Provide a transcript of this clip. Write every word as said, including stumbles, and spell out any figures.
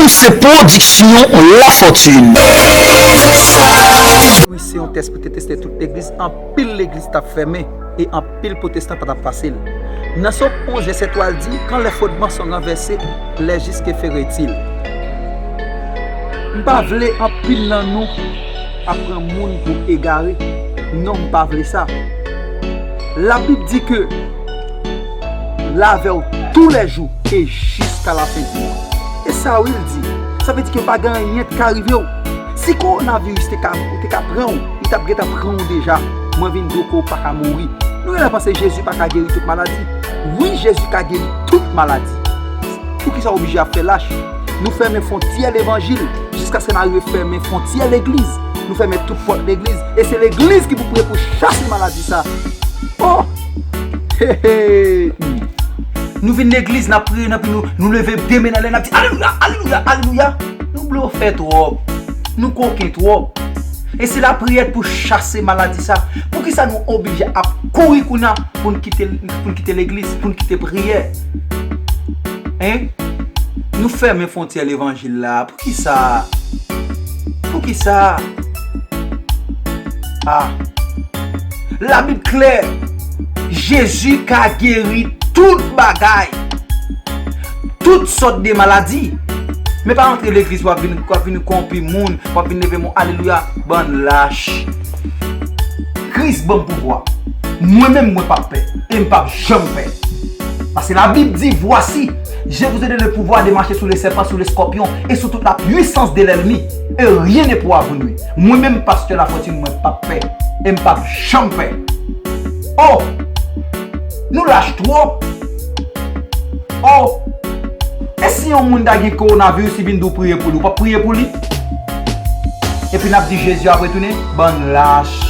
Se pwodiksyon Lafortune. Wi, se yon tès pou te teste tout legliz. Anpil legliz t ap fèmen e anpil pwotestan pa t ap pase l. Nan Sòm onz, vèsè twa, l di, Quand les fondements sont renversés, les jusques feront-ils? M pa vle anpil nan nou ap pran moun pou egare. Non, m pa vle sa. Labib di ke l avè w toulèjou e jiska lafen di mond. E sa wi l di. Sa vle di ke pa gen anyen k ka rive w. Si kowonaviris te ka, te ka pran w, li t ap gentan pran w deja. Mwen vin di w ke w pa ka mouri. Nou genlè panse Jezi pa ka geri tout maladi. Wi, Jezi ka geri tout maladi. Poukisa w oblije ap fè lach? Nou fèmen fwontyè levanjil jiskaske n arive fèmen fwontyè legliz. Nou fèmen tout pòt legliz. E se legliz ki pou priye pou chase maladi sa. Oh! He, he! Nou vin legliz, n ap priye, n ap, nou, nou leve de men anlè, n ap di, Alelouya, alelouya, alelouya! Nou blofè twòp. Nou koken twòp. E se lapriyè pou chase maladi sa. Poukisa nou oblije ap kouri kounye a pou n kite, pou n kite legliz, pou n kite priyè? Hein? Nou fèmen fwontyè levanjil la. Poukisa? Poukisa? Ah. Labib klè. Jezi ka geri tout bagay. Tout sòt de maladi. Men pa antre legliz w ap vin, w ap vin kòwonpi moun, w ap vin leve men w, alelouya, bann lach. Kris ban m pouvwa. Mwen menm, mwen p ap pè. E m p ap janm pè. Paske Labib di, Voici, je vous ai donné le pouvoir de marcher sur les serpents, sur les scorpions et sur toute la puissance de l'ennemi, et rien ne pourra vous nuire. Mwen menm, pastè Lafortune, mwen p ap pè. E m p ap janm pè. Oh! Nou lach twòp. Oh! E si yon moun ta gen kowonaviris, li vin di w priye pou li, ou p ap priye pou li? Epi n ap di Jezi ap retounen? Bann lach.